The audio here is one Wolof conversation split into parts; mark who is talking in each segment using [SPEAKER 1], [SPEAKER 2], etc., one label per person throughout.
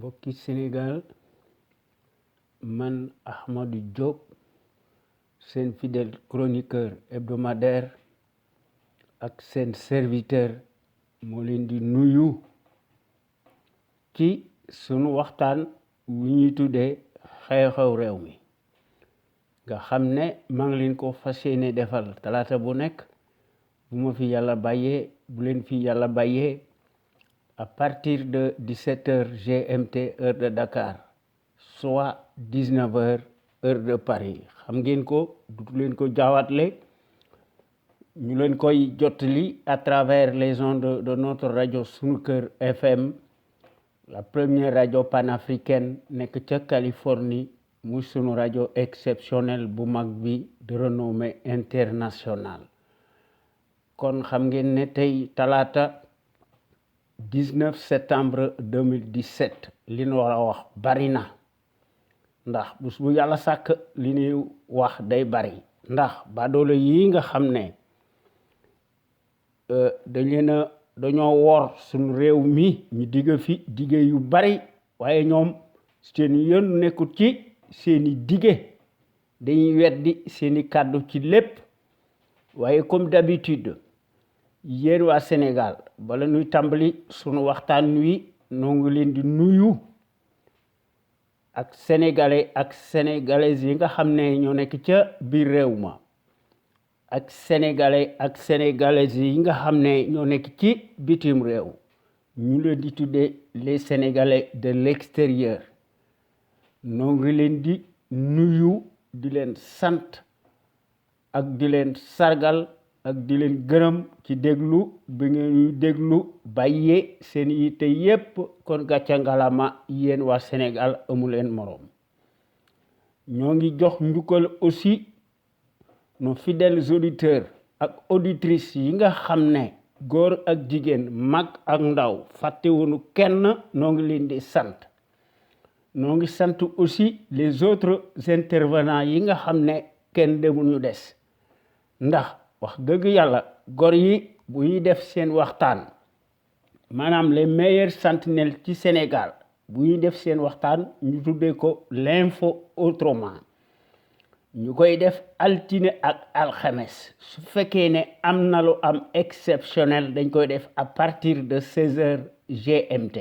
[SPEAKER 1] mbokki Sénégal man Ahmadou Diop seen fidèle chroniqueur hebdomadaire ak seen serviteur moo leen di nuyu ci sunu waxtaan wu ñuy tuddee xew-xew réew mi nga xam ne maa ngi leen ko fas yéene defal talaata bu nekk bu ma fi yàlla bàyyee bu leen fi yàlla bàyyee à partir de 17h GMT heure de Dakar soit 19h heure de Paris xam ngeen ko du leen ko jaawatle ñu leen koy jottali à travers les ondes de notre radio Sunu Kër FM la première radio panafricaine nekk ca Californie muy sunu rajo exceptionnel bu mag bi de renommée internationale kon xam ngeen ne tey talaata 19 septembre 2017 li ñu war a wax bari na ndax bés bu yàlla sàkk li ñuy wax day bari ndax baadoolo yi nga xam ne dañoo wor suñu réew mi ñu digg fi dige yu bari waaye ñoom seen yoon nekkul ci seeni dige dañuy weddi seeni kàddu ci lépp waaye comme d'habitude yéen waa Sénégal bala ñuy tàmbali sunu waxtaan wi noo ngi leen di nuyu ak sénégalais ak sénégalaises yi nga xam ne ñoo nekk ca biir réew ma ak sénégalais ak sénégalaises yi nga xam ne ñoo nekk ci bitim réew ñu leen di tuddee les sénégalais de l'extérieur noo ngi leen di nuyu di leen sant ak di leen sargal ak di leen gërëm ci déglu bi ngeen ñuy déglu bàyyee seen yitte yépp kon gàcca ngalama yéen waa Sénégal amuleen moroom ñoo ngi jox njukkal aussi nos fidèles auditeurs ak auditrices yi nga xam ne góor ak jigéen mag ak ndaw fàttewuñu kenn noo ngi leen di sant noo ngi sant aussi les autres intervenants yi nga xam ne kenn demuñu des ndax wax dëgg yàlla góor yi bu ñuy def seen waxtaan maanaam les meilleurs sentinelles ci Sénégal bu ñuy def seen waxtaan ñu tuddee ko l'info autrement ñu koy def altine ak alxames su fekkee ne am na lu am exceptionnel dañ koy def à partir de 16h GMT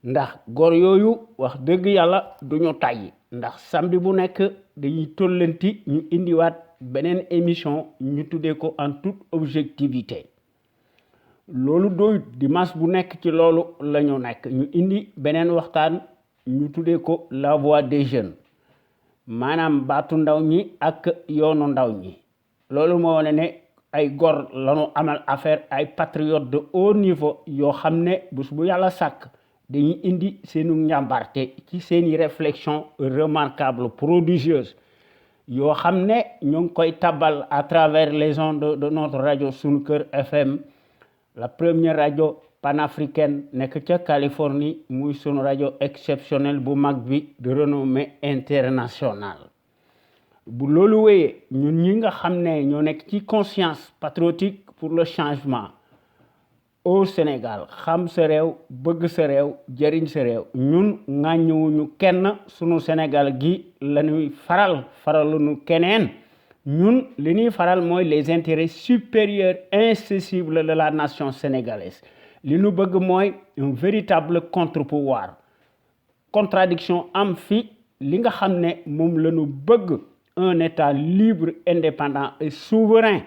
[SPEAKER 1] ndax góor yooyu wax dëgg yàlla duñu tàyyi ndax samedi bu nekk dañuy tollanti ñu indiwaat beneen émission ñu tuddee ko en toute objectivité loolu doy dimanche bu nekk ci loolu la ñu nekk ñu indi beneen waxtaan ñu tuddee ko la voix des jeunes maanaam baatu ndaw ñi ak yoonu ndaw ñi loolu moo wane ne ay góor lañu amal affaire ay patriotes de haut niveau yoo xam ne bés bu yàlla sàkk dañuy indi seenu njàmbarte ci seeni réflexion remarquable prodigieuse yoo xam ne ñoo ngi koy tabal à travers les ondes de notre radio Sunu Kër FM la première radio panafricaine nekk ca Californie muy sunu rajo exceptionnel bu mag bi de renommée internationale bu loolu wéyee ñun ñi nga xam ne ñoo nekk ci conscience patriotique pour le changement au Sénégal xam sa réew bëgg sa réew jëriñ sa réew ñun ŋàññiwuñu kenn sunu Sénégal gi la ñuy faraluñu keneen ñun li ñuy faral mooy les intérêts supérieurs incessibles de la nation sénégalaise li ñu bëgg mooy un véritable contre-pouvoir contradiction am fi li nga xam ne moom la ñu bëgg un état libre indépendant et souverain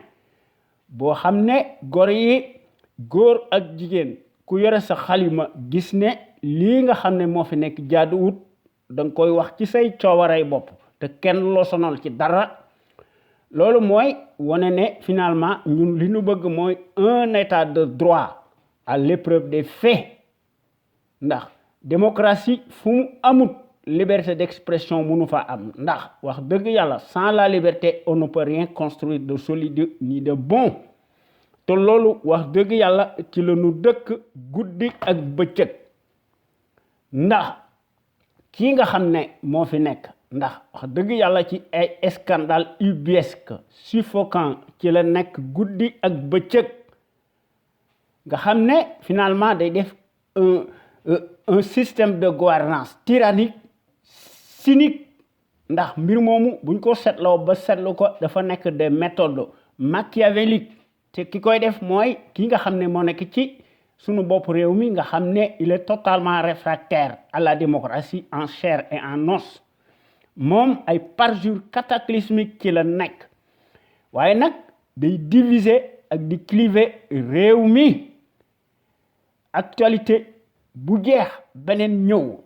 [SPEAKER 1] boo xam ne góor ak jigéen ku yore sa xalima gis ne lii nga xam ne moo fi nekk jaaduwut da nga koy wax ci say coowarey bopp te kenn loo sonal ci dara loolu mooy wane ne finalement ñun li ñu bëgg mooy un état de droit à l'épreuve des faits ndax démocratie fu mu amut liberté d'expression mënu fa am ndax wax dëgg yàlla sans la liberté on ne peut rien construire de solide ni de bon te loolu wax dëgg yàlla ci la ñu dëkk guddi ak bëccëg ndax kii nga xam ne moo fi nekk ndax wax dëgg yàlla ci ay scandale ubuesque suffocant ci la nekk guddi ak bëccëg nga xam ne finalement day def un système de gouvernance tyrannique cynique ndax mbir moomu buñ ko seetloo ba seetlu ko dafa nekk des méthodes machiavéliques te ki koy def mooy ki nga xam ne moo nekk ci sunu bopp réew mi nga xam ne il est totalement réfractaire à la démocratie en chair et en os moom ay parjures cataclysmiques ci la nekk waaye nag day diviser ak di cliver réew mi actualité bu jeex beneen ñëw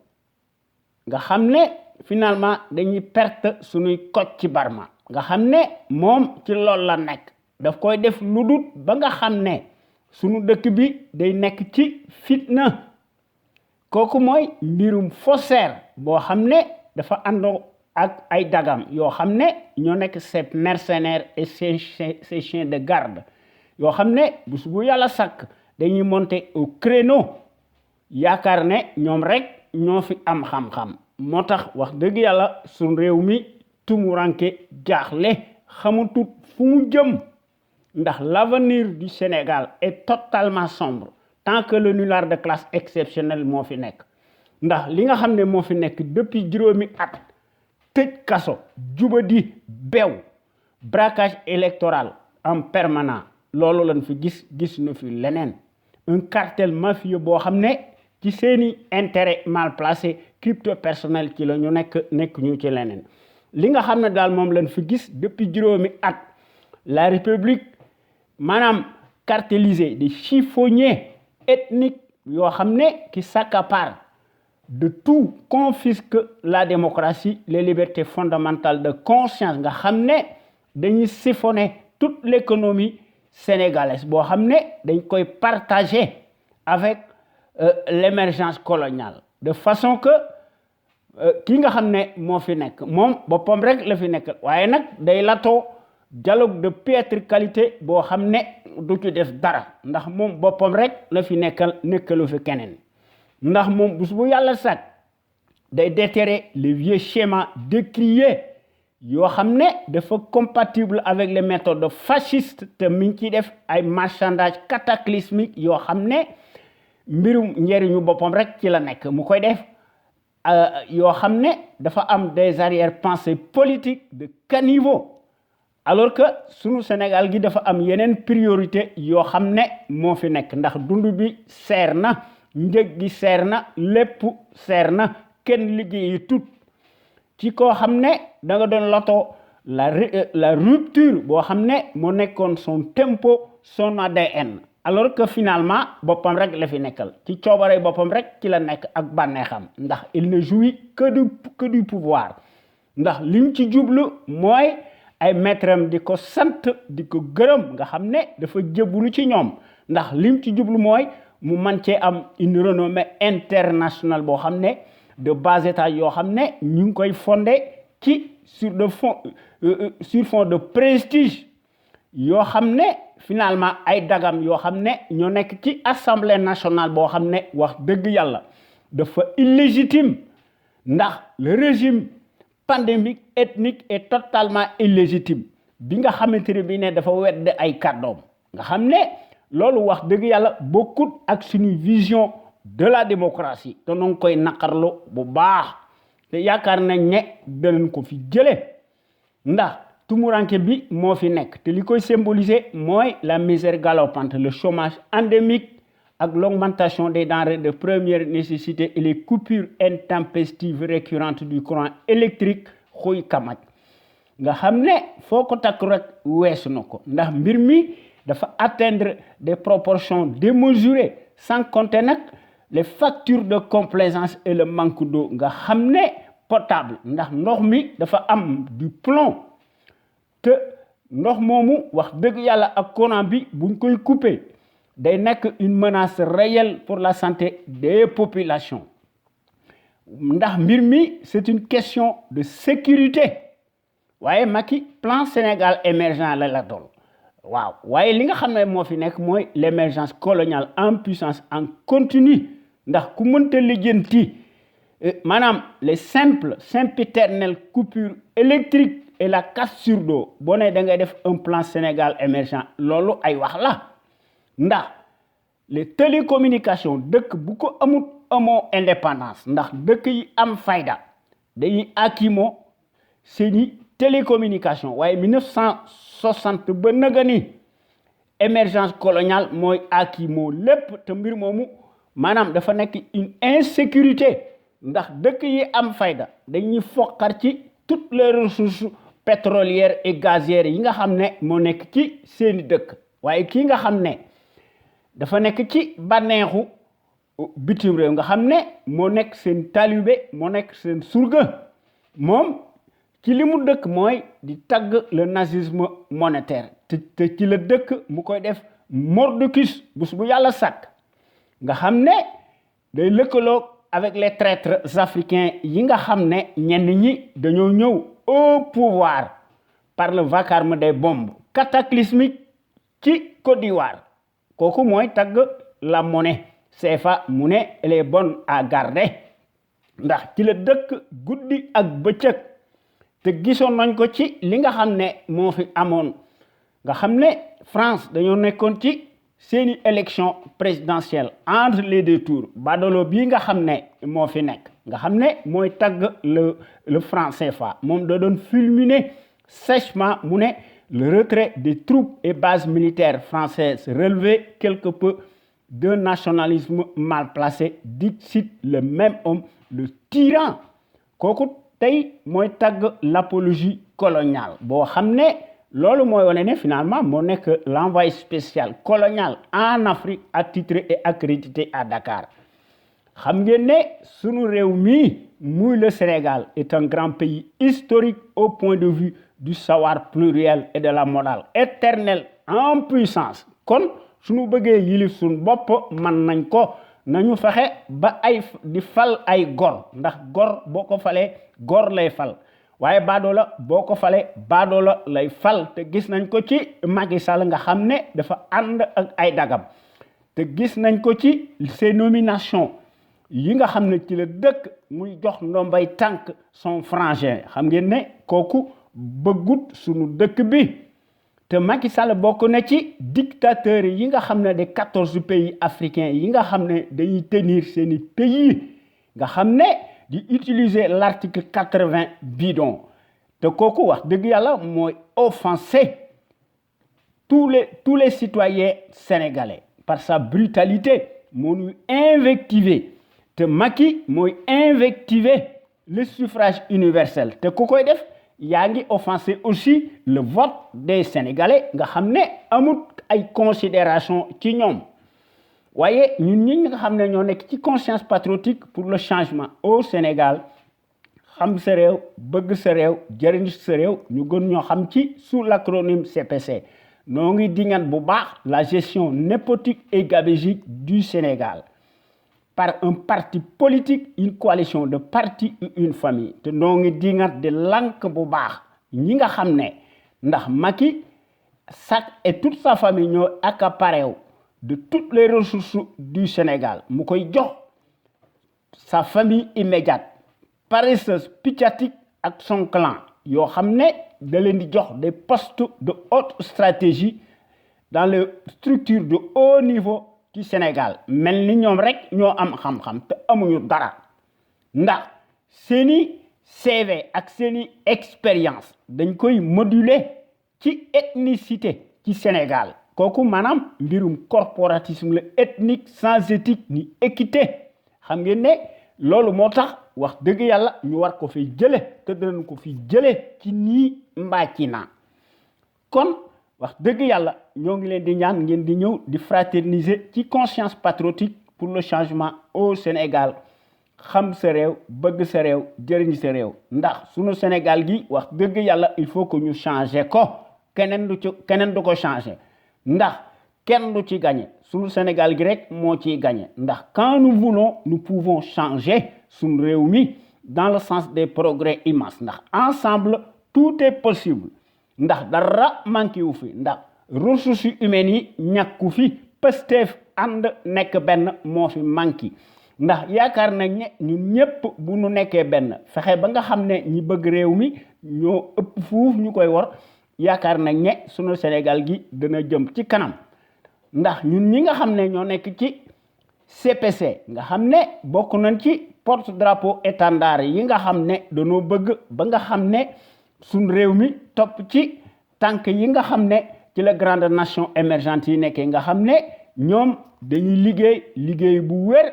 [SPEAKER 1] nga xam ne finalement dañuy perte suñuy koj ci Barma nga xam ne moom ci loolu la nekk daf koy def lu dul ba nga xam ne sunu dëkk bi day nekk ci fitna kooku mooy mbirum faussaire boo xam ne dafa àndoo ak ay dagam yoo xam ne ñoo nekk ces mercenaires et ces chiens de garde yoo xam ne bés bu yàlla sàkk dañuy monter au créneau yaakaar ne ñoom rek ñoo fi am xam-xam moo tax wax dëgg yàlla suñ réew mi tumuranke jaaxle xamatut fu mu jëm ndax l'avenir du Sénégal est totalement sombre tant que le nulard de classe exceptionnel moo fi nekk ndax li nga xam ne moo fi nekk depuis juróomi at tëj kaso jubadi beew braquage électoral en permanent loolu lañ fi gis na fi leneen un cartel mafieux boo xam ne ci seeni intérêt mal placé crypto personnel ci la ñu nekk ñu ci leneen li nga xam ne daal moom lañ fi gis depuis juróomi at la république maanaam cartélisée des chiffonniers ethniques yoo xam ne qui s'accaparent de tout confisque la démocratie les libertés fondamentales de conscience nga xam ne dañuy siphonner toute l'économie sénégalaise boo xam ne dañ koy partager avec l'émergence coloniale de façon que ki nga xam ne moo fi nekk moom boppam rek la fi nekk waaye nag day latoo dialogue de piètre qualité boo xam ne du ci def dara ndax moom boppam rek la fi nekkalu fi keneen ndax moom bés bu yàlla sàkk day déterrer les vieux schémas décriés yoo xam ne dafa compatible avec les méthodes fascistes te mi ngi ciy def ay marchandage cataclysmique yoo xam ne mbirum njëriñu boppam rek ci la nekk mu koy def yoo xam ne dafa am des arrière-pensées politiques de caniveau alors que sunu Sénégal gi dafa am yeneen priorité yoo xam ne moo fi nekk ndax dund bi seer na njëg gi seer na lépp seer na kenn liggéeyi tut ci koo xam ne da nga doon lotoo la rupture boo xam ne moo nekkoon son tempo son ADN alors que finalement boppam rek la fi nekkal ci coobare boppam rek ci la nekk ak bànneexam ndax il ne jouit que du pouvoir ndax liñ ci jublu mooy ay maîtram di ko sant di ko gërëm nga xam ne dafa jébbalu ci ñoom ndax lim ci jublu mooy mu man cee am une renommée internationale boo xam ne de bas état yoo xam ne ñu ngi koy fondé ci sur fond de prestige yoo xam ne finalement ay dagam yoo xam ne ñoo nekk ci assemblée nationale boo xam ne wax dëgg yàlla dafa illégitime ndax le régime pandémique ethnique est totalement illégitime bi nga xamante ne bi ne dafa wedd ay kàddoom nga xam ne loolu wax dëgg yàlla bokkut ak suñu vision de la démocratie te nu ngi koy naqarlu bu baax te yaakaar nañ ne danañ ko fi jële ndax tumuranke bi moo fi nekk te li koy symboliser mooy la misère galopante le chômage endémique ak l'augmentation des denrées de première nécessité et les coupures intempestives récurrentes du courant électrique xuy kamaj nga xam ne foo ko takk rek weesu na ko ndax mbir mi dafa atteindre des proportions démesurées sans compter nag les factures de complaisance et le manque d'eau nga xam ne potable ndax ndox mi dafa am du plomb te ndox moomu wax dëgg yàlla ak courant bi buñ koy couper day nekk une menace réelle pour la santé des populations ndax mbir mi c'est une question de sécurité waaye Macky plan Sénégal émergent la doon waaw waaye li nga xam ne moo fi nekk mooy l'émergence coloniale en puissance en continu ndax ku mënta lijjanti maanaam les sempiternelles coupures électriques et la cassure d'eau boo nee da ngay def un plan Sénégal émergent loolu ay wax la ndax les télécommunications dëkk bu ko amut amoo indépendance ndax dëkk yi am fayda dañuy akimoo seeni télécommunication waaye 1960 ba naga ni émergence coloniale mooy akimoo lépp te mbir moomu maanaam dafa nekk une insécurité ndax dëkk yi am fayda dañuy foqar ci toutes les ressources pétrolières et gazières yi nga xam ne moo nekk ci seeni dëkk waaye kii nga xam ne dafa nekk ci bànneexu bitim réew nga xam ne moo nekk seen talibé moo nekk seen surga moom ci li mu dëkk mooy di tagg le nazisme monétaire te ci la dëkk mu koy def mordicus bés bu yàlla sàkk nga xam ne day lëkkaloo avec les traîtres africains yi nga xam ne ñenn ñi dañoo ñëw au pouvoir par le vacarme des bombes cataclysmiques ci Côte d'Ivoire kooku mooy tagg la monnaie CFA mu ne elle est bonne à garder ndax ci la dëkk guddi ak bëccëg te gisoon nañ ko ci li nga xam ne moo fi amoon nga xam ne France dañoo nekkoon ci seeni élection présidentielle entre les deux tours badolo bii nga xam ne moo fi nekk nga xam ne mooy tagg le franc CFA moom da doon fulminer sèchement mu ne le retrait des troupes et bases militaires françaises relevait quelque peu d'un nationalisme mal placé, dit le même homme, le tyran. kooku tey mooy tagg l'apologie coloniale boo xam ne loolu mooy wane ne finalement moo nekk l'envoyé spécial colonial en Afrique attitré et accrédité à Dakar xam ngeen ne sunu réew mi muy le Sénégal est un grand pays historique au point de vue du savoir pluriel et de la morale éternelle en puissance kon suñu bëggee yilif suñu bopp man nañ ko nañu fexe ba ay di fal ay gor ndax gor boo ko falee gor lay fal waaye baadoola boo ko falee baadoola lay fal te gis nañ ko ci Macky Sall nga xam ne dafa ànd ak ay dagam te gis nañ ko ci ces nominations yi nga xam ne ci la dëkk muy jox ndombay tànk son frangin xam ngeen ne kooku bëggut sunu dëkk bi te Macky Sall bokk na ci dictateurs yi nga xam ne des 14 pays africains yi nga xam ne dañuy tenir seeni pays nga xam ne di utiliser l'article 80 bidon te kooku wax dëgg yàlla mooy offenser tous les citoyens sénégalais par sa brutalité moo ñuy invectiver te Macky mooy invectiver le suffrage universel te ku koy def yaa ngi offensé aussi le vote des Sénégalais nga xam ne amut ay considération ci ñoom waaye ñun ñi nga xam ne ñoo nekk ci conscience patriotique pour le changement au Sénégal xam sa réew bëgg sa réew jëriñ sa réew ñu gën ñoo xam ci sous l'acronyme CPC noo ngi dingat bu baax la gestion népotique et gabégique du Sénégal par un parti politique, une coalition de partis ou une famille te noo ngi dingat de lank bu baax ñi nga xam ne ndax Macky et toute sa famille ñoo accaparé de toutes les ressources du Sénégal mu koy jox sa famille immédiate paresseuse piccatique ak son clan yoo xam ne da leen di jox des postes de haute stratégie dans les structures de haut niveau ci Sénégal mel ni ñoom rek ñoo am xam-xam te amuñu dara ndax seeni CV ak seeni expérience dañ koy moduler ci ethnicité ci Sénégal kooku maanaam mbirum corporatisme la ethnique sans éthique ni équité xam ngeen ne loolu moo tax wax dëgg yàlla ñu war ko fi jële te danañ ko fi jële ci nii mbaa ci naa kon wax dëgg yàlla ñoo ngi leen di ñaan ngeen di ñëw di fraterniser ci conscience patriotique pour le changement au Sénégal xam sa réew bëgg sa réew jëriñ sa réew ndax sunu Sénégal gi wax dëgg yàlla il faut que ñu changer ko keneen du ko changer ndax kenn du ci gagner sunu Sénégal gi rek moo ciy gagner ndax quand nous voulons nous pouvons changer sunu réew mi dans le sens des progrès immenses ndax ensemble tout est possible ndax dara manqué wu fi ndax ressources humaines yi ñàkku fi Pastef ànd nekk benn moo fi manqué ndax yaakaar nañ ne ñun ñëpp bu nu nekkee benn fexe ba nga xam ne ñi bëgg réew mi ñoo ëpp fuuf ñu koy war yaakaar nañ ne sunu Sénégal gi dana jëm ci kanam ndax ñun ñi nga xam ne ñoo nekk ci CPC nga xam ne bokk nañ ci porte drapeau étendard yi nga xam ne dañoo bëgg ba nga xam ne suñ réew mi topp ci tànk yi nga xam ne ci la grande nation émergente yi nekkee nga xam ne ñoom dañuy liggéey bu wér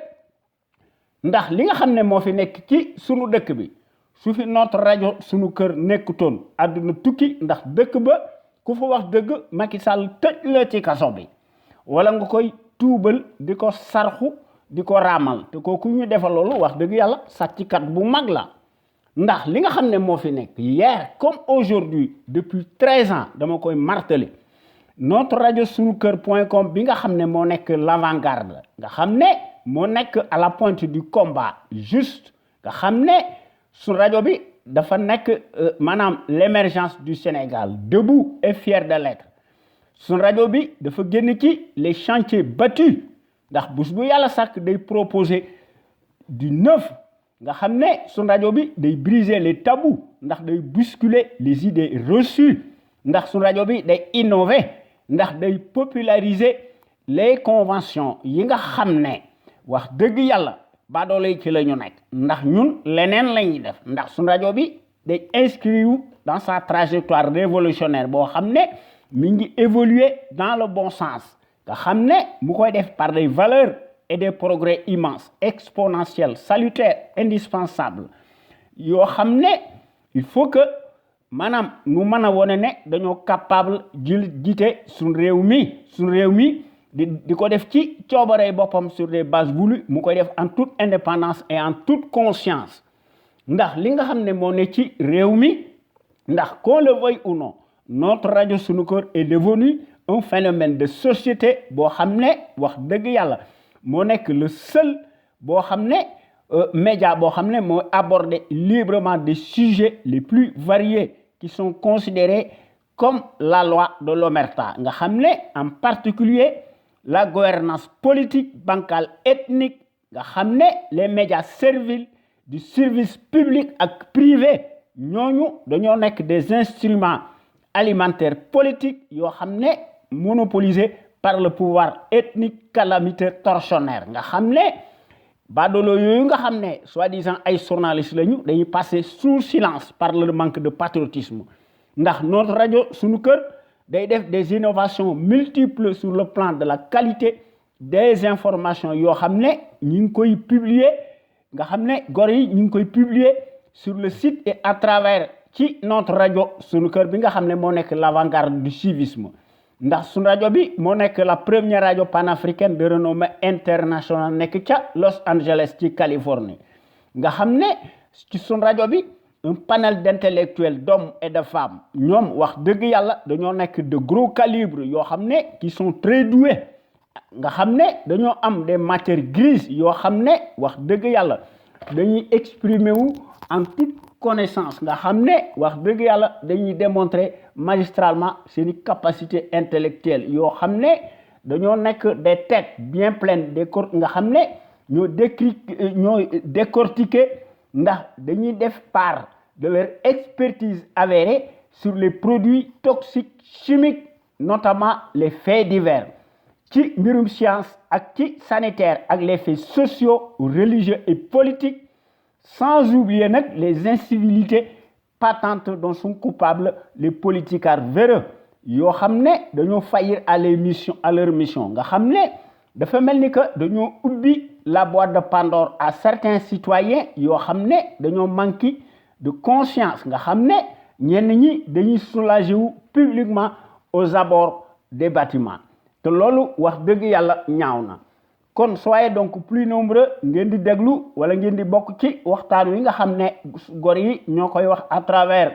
[SPEAKER 1] ndax li nga xam ne moo fi nekk ci sunu dëkk bi su fi notre rajo sunu kër nekkutoon àdduna tukki ndax dëkk ba ku fa wax dëgg Macky Sall tëj la ci kaso bi wala nga koy tuubal di ko sarxu di ko raamal te kooku ñu defal loolu wax dëgg yàlla sàcckat bu mag la ndax li nga xam ne moo fi nekk hier comme aujourd'hui depuis 13 ans dama koy marteler notre rajo sunu kër.com bi nga xam ne moo nekk l'avant-garde nga xam ne moo nekk à la pointe du combat juste nga xam ne sunu rajo bi dafa nekk maanaam l'émergence du Sénégal debout et fier de l'être sunu rajo bi dafa génn ci les chantiers battus ndax bés bu yàlla sàkk day proposer du neuf nga xam ne sunu rajo bi day briser les tabous ndax day bousculer les idées reçues ndax sunu rajo bi day innover ndax day populariser les conventions yi nga xam ne wax dëgg yàlla baadoole ci la ñu nekk ndax ñun leneen la ñuy def ndax sunu rajo bi day inscrire dans sa trajectoire révolutionnaire boo xam ne mi ngi évoluer dans le bon sens nga xam ne mu koy def par des valeurs et des progrès immenses exponentiels salutaires indispensables yoo xam ne il faut que maanaam nu mën a wone ne dañoo capable jiite suñ réew mi di ko def ci coobaree boppam sur des bases voulues mu koy def en toute indépendance et en toute conscience ndax li nga xam ne moo ne ci réew mi ndax qu'on le veuille ou non notre rajo sunu kër est devenu un phénomène de société boo xam ne wax dëgg yàlla moo nekk le seul boo xam ne média boo xam ne moo aborder librement des sujets les plus variés qui sont considérés comme la loi de l'omerta nga xam ne en particulier la gouvernance politique bancale ethnique nga xam ne les médias serviles du service public ak privé ñooñu dañoo nekk des instruments alimentaires politiques yoo xam ne monopolisés par le pouvoir ethnique calamiteux tortionnaire nga xam ne baadoolo yooyu nga xam ne soi-disant ay journalistes lañu dañuy passer sous silence par le manque de patriotisme ndax notre rajo sunu kër day def des innovations multiples sur le plan de la qualité des informations yoo xam ne ñu ngi koy publier nga xam ne gor yi ñu ngi koy publier sur le site et à travers ci notre rajo sunu kër bi nga xam ne moo nekk l'avant-garde du civisme ndax sunu rajo bi moo nekk la première rajo panafricaine de renommée internationale nekk ca Los Angeles ci Californie nga xam ne ci sunu rajo bi un panel d'intellectuels d'hommes et de femmes ñoom wax dëgg yàlla dañoo nekk de gros calibre yoo xam ne qui sont très doués nga xam ne dañoo am des matières grises yoo xam ne wax dëgg yàlla dañuy exprimer wu en toute connaissance nga xam ne wax dëgg yàlla dañuy démontrer magistralement seeni capacité intellectuelle yoo xam ne dañoo nekk des têtes bien pleines nga xam ne ñoo décortiquer ndax dañuy def part de leur expertise avérée sur les produits toxiques chimiques notamment les faits divers ci mbirum science ak ci sanitaire ak les faits sociaux religieux et politiques sans oublier nag les incivilités patentes dont sont coupables les politicards véreux yoo xam ne dañoo faillir à leur mission nga xam ne dafa mel ni que dañoo ubbi la boîte de Pandore à certains citoyens yoo xam ne dañoo manqué de conscience nga xam ne ñenn ñi dañuy soulager wu publiquement aux abords des bâtiments te loolu wax dëgg yàlla ñaaw na kon soyez donc plus nombreux ngeen di déglu wala ngeen di bokk ci waxtaan wi nga xam ne gor yi ñoo koy wax à travers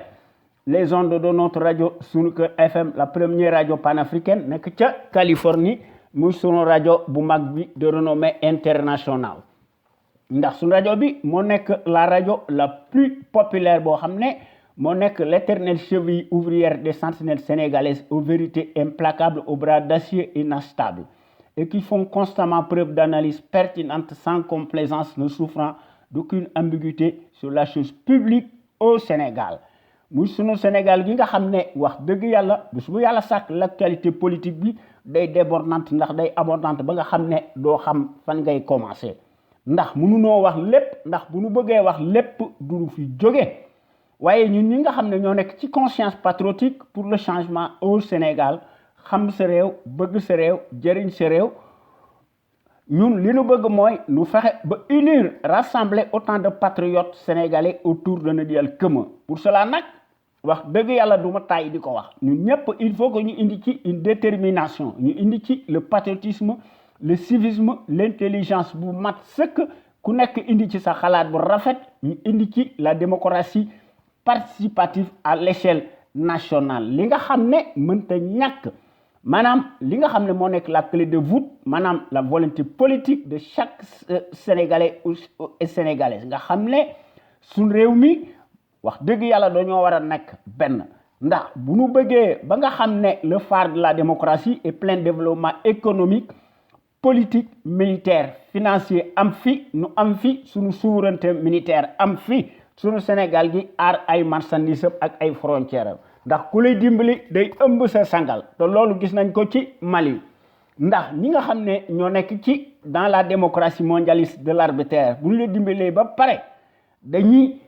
[SPEAKER 1] les ondes de notre rajo sunu kër FM la première rajo panafricaine nekk ca Californie muy sunu rajo bu mag bi de renommée internationale ndax sunu rajo bi moo nekk la rajo la plus populaire boo xam ne moo nekk l'éternelle cheville ouvrière des sentinelles sénégalaises aux vérités implacables aux bras d'acier inachetables et qui font constamment preuve d'analyse pertinente sans complaisance ne souffrant d'aucune ambiguïté sur la chose publique au Sénégal muy sunu Sénégal gi nga xam ne wax dëgg yàlla bés bu yàlla sàkk l'actualité politique bi day débordante ndax day abondante ba nga xam ne doo xam fan ngay commencer ndax mënunoo wax lépp ndax bu nu bëggee wax lépp du fi jóge waaye ñun ñi nga xam ne ñoo nekk ci conscience patriotique pour le changement au Sénégal xam sa réew bëgg sa réew jëriñ sa réew ñun li nu bëgg mooy nu fexe ba unir rassembler autant de patriotes sénégalais autour d'un idéal commun pour cela nag wax dëgg yàlla du ma tàyyi di ko wax ñun ñëpp il faut que ñu indi ci une détermination ñu indi ci le patriotisme le civisme l'intelligence bu mat sëkk ku nekk indi ci sa xalaat bu rafet ñu indi ci la démocratie participative à l'échelle nationale li nga xam ne mënta ñàkk maanaam li nga xam ne moo nekk la clé de voûte maanaam la volonté politique de chaque sénégalais et sénégalaise nga xam ne suñ réew mi wax dëgg yàlla dañoo war a nekk benn ndax bu nu bëggee ba nga xam ne le phare de la démocratie est plein développement économique politique militaire financier am fi nu am fi suñu souveraineté militaire am fi suñu Sénégal gi aar ay marchandises ak ay frontières ndax ku lay dimbali day ëmb sa sangal te loolu gis nañ ko ci Mali ndax ñi nga xam ne ñoo nekk ci dans la démocratie mondialiste de l'arbitraire bu ñu la dimbalee ba pare dañuy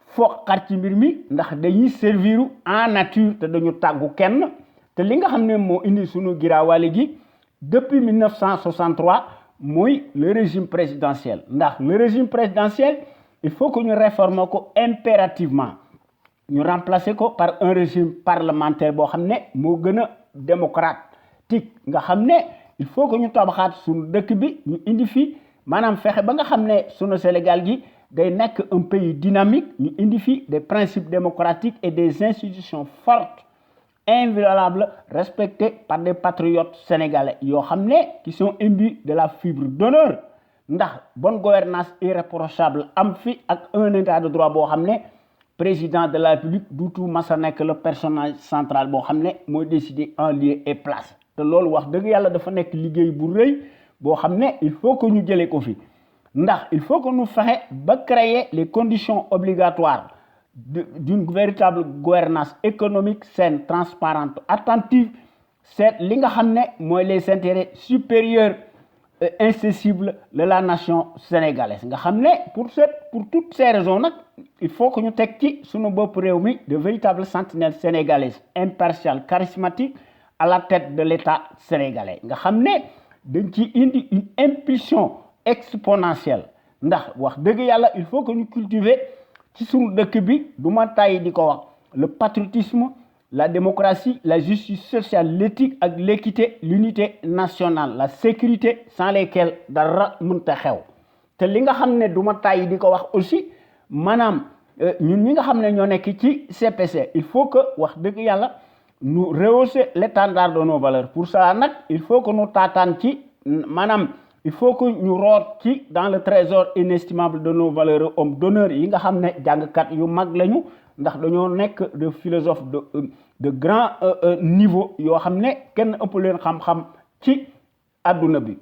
[SPEAKER 1] foqar ci mbir mi ndax dañuy servir en nature te dañu tàggu kenn te li nga xam ne moo indi sunu giraawaale gi depuis 1963 mooy le régime présidentiel ndax le régime présidentiel il faut que ñu réformer ko impérativement ñu remplacer ko par un régime parlementaire boo xam ne moo gën a démocratique nga xam ne il faut que ñu tabaxaat suñu dëkk bi ñu indi fi maanaam fexe ba nga xam ne sunu Sénégal gi day nekk un pays dynamique ñu indi fi des principes démocratiques et des institutions fortes inviolables respectées par des patriotes sénégalais yoo xam ne qui sont imbus de la fibre d'honneur ndax bonne gouvernance irréprochable am fi ak un état de droit boo xam ne président de la République duutu masa nekk le personnage central boo xam ne mooy décider en lieu et place te loolu wax dëgg yàlla dafa nekk liggéey bu rëy boo xam ne il faut que ñu jëlee ko fi ndax il faut que ñu fexe ba créer les conditions obligatoires d'une véritable gouvernance économique saine transparente attentive c'est li nga xam ne mooy les intérêts supérieurs incessibles de la nation sénégalaise nga xam ne pour toutes ces raisons nag il faut que ñu teg ci sunu bopp réew mi de véritables sentinelles sénégalaises impartiales charismatiques à la tête de l'État sénégalais nga xam ne dañ ci indi une impulsion exponentielle ndax wax dëgg yàlla il faut que ñu cultiver ci sunu dëkk bi du ma tàyyi di ko wax le patriotisme la démocratie la justice sociale l'éthique ak l'équité l'unité nationale la sécurité sans lesquelles dara mënta xew te li nga xam ne du ma tàyyi di ko wax aussi maanaam ñun ñi nga xam ne ñoo nekk ci CPC il faut que wax dëgg yàlla nous rehausser l'étendard de nos valeurs pour cela nag il faut que nous taataan ci maanaam il faut que ñu root ci dans le trésor inestimable de nos valeurs hommes d'honneur yi nga xam ne jàngkat yu mag lañu ndax dañoo nekk de philosophe de grand niveau yoo xam ne kenn ëpp leen xam-xam ci adduna bi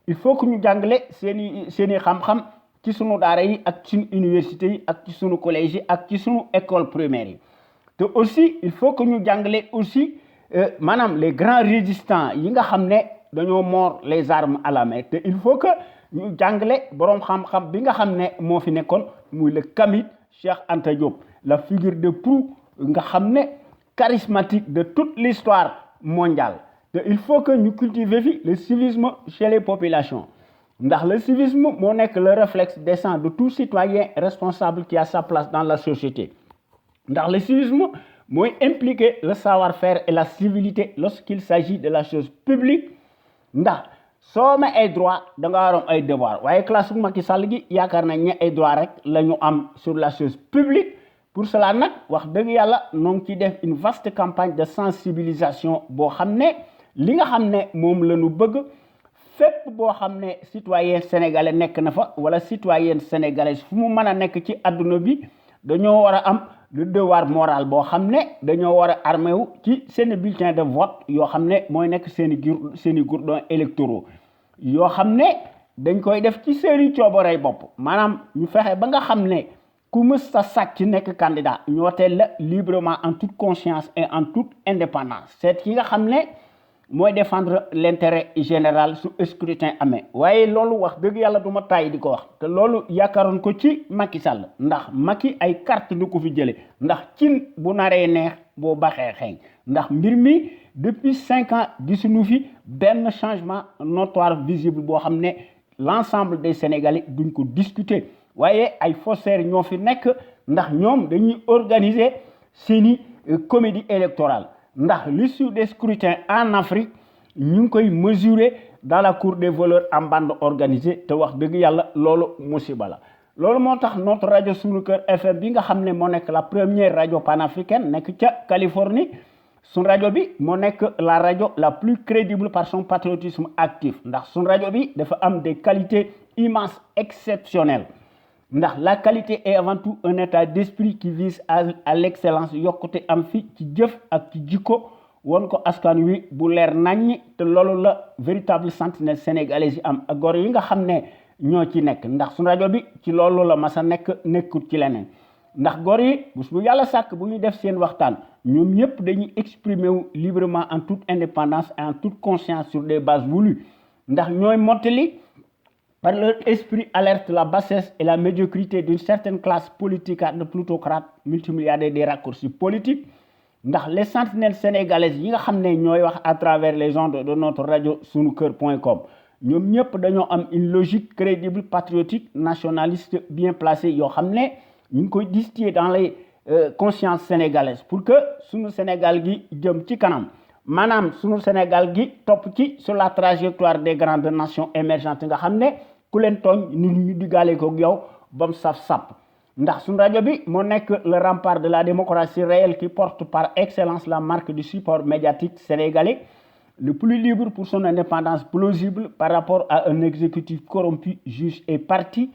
[SPEAKER 1] il faut que ñu jàngale seeni xam-xam ci sunu daara yi ak ci sunu université yi ak ci sunu collège yi ak ci sunu école primaire yi te aussi il faut que ñu jàngale aussi maanaam les grands résistants yi nga xam ne dañoo mort les armes à la main te il faut que ñu jàngale boroom xam-xam bi nga xam ne moo fi nekkoon muy le Kamit Cheikh Anta Diop la figure de proue nga xam ne charismatique de toute l'histoire mondiale te il faut que ñu cultiver fi le civisme chez les populations ndax le civisme moo nekk le réflexe décent de tout citoyen responsable qui a sa place dans la société ndax le civisme mooy impliquer le savoir-faire et la civilité lorsqu'il s'agit de la chose publique ndax soo amee ay droit da nga war ay devoir waaye classe bu Macky Sall gi yaakaar nañ ne ay droit rek la ñu am sur la chose publique pour cela nag wax dëgg yàlla noo ngi ciy def une vaste campagne de sensibilisation boo xam ne li nga xam ne moom la ñu bëgg fépp boo xam ne citoyen sénégalais nekk na fa wala citoyenne sénégalaise fu mu mën a nekk ci adduna bi dañoo war a am le devoir moral boo xam ne dañoo war a armé wu ci seen bulletin de vote yoo xam ne mooy nekk seeni gourdons électoraux yoo xam ne dañ koy def ci seeni coobarey bopp maanaam ñu fexe ba nga xam ne ku mës sa sàcc nekk candidat ñu woteel la librement en toute conscience et en toute indépendance c'est ki nga xam ne mooy défendre l'intérêt général su scrutin amee waaye loolu wax dëgg yàlla du ma tàyyi di ko wax te loolu yaakaaroon ko ci Macky Sall ndax Macky ay carte du ko fi jële ndax cin bu naree neex boo baxee xeeñ ndax mbir mi depuis 5 ans gisuñu fi benn changement notoire visible boo xam ne l'ensemble des Sénégalais duñ ko discuter waaye ay faussaires ñoo fi nekk ndax ñoom dañuy organiser seeni comédie électorale ndax l'issue des scrutins en Afrique ñu ngi koy mesurer dans la cour des voleurs en bande organisée te wax dëgg yàlla loolu musiba la loolu moo tax notre rajo Sunu Kër FM bi nga xam ne moo nekk la première rajo panafricaine nekk ca Californie sun rajo bi moo nekk la rajo la plus crédible par son patriotisme actif ndax sun rajo bi dafa am des qualités immenses exceptionnelles ndax la qualité est avant tout un état d'esprit qui vise à l'excellence yokkute am fi ci jëf ak ci jikko won ko askan wi bu leer naññ te loolu la véritable sentinelle sénégalaise yi am ak góor yi nga xam ne ñoo ci nekk ndax suñu rajo bi ci loolu la masa nekkut ci leneen ndax góor yi bu yàlla sàkk bu ñuy def seen waxtaan ñoom ñëpp dañuy exprimer wu librement en toute indépendance et en toute conscience sur des bases voulues ndax ñooy mottali par leur esprit alerte la bassesse et la médiocrité d'une certaine classe politique de plutocrates multimilliardaires des raccourcis politiques ndax les sentinelles sénégalaises yi nga xam ne ñooy wax à travers les ondes de notre radio sunuker.com ñoom ñëpp dañoo am une logique crédible patriotique nationaliste bien placée yoo xam ne ñu ngi koy distiller dans les consciences sénégalaises pour que sunu Sénégal gi jëm ci kanam maanaam sunu Sénégal gi topp ci sur la trajectoire des grandes nations émergentes nga xam ne ku leen tooñ nit ñu diggaale ko yow ba mu saf-sap ndax suñu rajo bi moo nekk le rempart de la démocratie réelle qui porte par excellence la marque du support médiatique sénégalais le plus libre pour son indépendance plausible par rapport à un exécutif corrompu, juge et parti,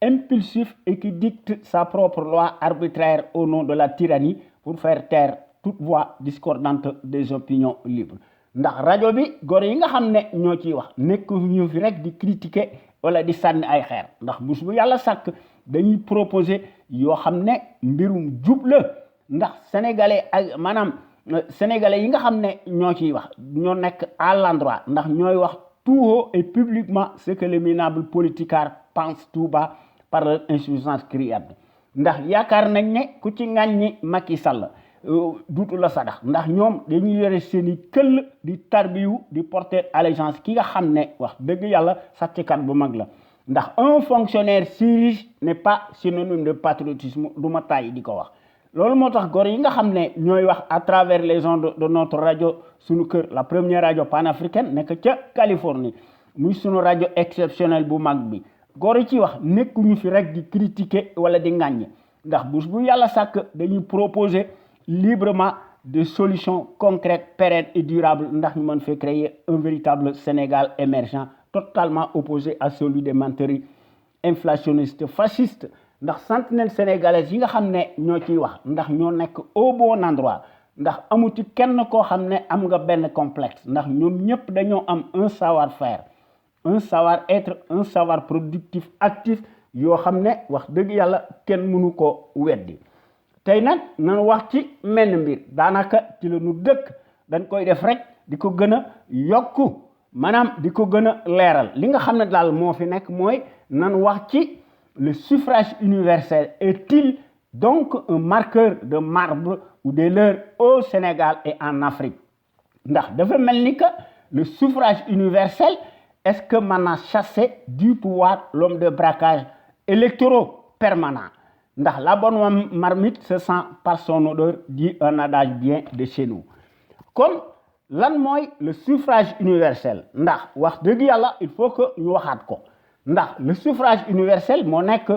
[SPEAKER 1] impulsif et qui dicte sa propre loi arbitraire au nom de la tyrannie pour faire taire toute voix discordante des opinions libres ndax rajo bi góor yi nga xam ne ñoo ciy wax nekk ñu fi rek di critiquer wala di sànni ay xeer ndax bés bu yàlla sàkk dañuy proposer yoo xam ne mbirum jub la ndax sénégalais ak maanaam sénégalais yi nga xam ne ñoo ciy wax ñoo nekk à l'endroit ndax ñooy wax tout haut et publiquement ce que les minables politicards pensent tout bas par leur insuffisance criarde ndax yaakaar nañ ne ku ci ŋàññi Macky Sall duutu la sadax ndax ñoom dañuy yore seeni këll di tarbiyu di porter allégeance ki nga xam ne wax dëgg yàlla sàcckat bu mag la ndax un fonctionnaire si riche n'est pas synonyme de patriotisme du ma tàyyi di ko wax loolu moo tax góor yi nga xam ne ñooy wax à travers les ondes de notre rajo Sunu Kër la première rajo panafricaine nekk ca Californie muy sunu rajo exceptionnel bu mag bi góor yi ci wax nekkuñu fi rek di critiquer wala di ŋàññi ndax bés bu yàlla sàkk dañuy proposer librement des solutions concrètes, pérennes et durables ndax ñu mën fee créer un véritable Sénégal émergent totalement opposé à celui des menteries inflationnistes fascistes ndax sentinelles sénégalaises yi nga xam ne ñoo ciy wax ndax ñoo nekk au bon endroit ndax amu ci kenn koo xam ne am nga benn complexe ndax ñoom ñëpp dañoo am un savoir-faire un savoir-être un savoir productif actif yoo xam ne wax dëgg yàlla kenn mënu ko weddi tey nag nan wax ci menn mbir daanaka ci la ñu dëkk dañ koy def rek di ko gën a yokku maanaam di ko gën a leeral li nga xam ne daal moo fi nekk mooy nan wax ci le suffrage universel est-il donc un marqueur de marbre ou de l'heure au Sénégal et en Afrique ndax dafa mel ni que le suffrage universel est-ce que mën na chasser du pouvoir l'homme de braquage électoraux permanent ndax la bonne marmite se sent par son odeur dit un adage bien de chez nous kon lan mooy le suffrage universel ndax wax dëgg yàlla il faut que ñu waxaat ko ndax le suffrage universel moo nekk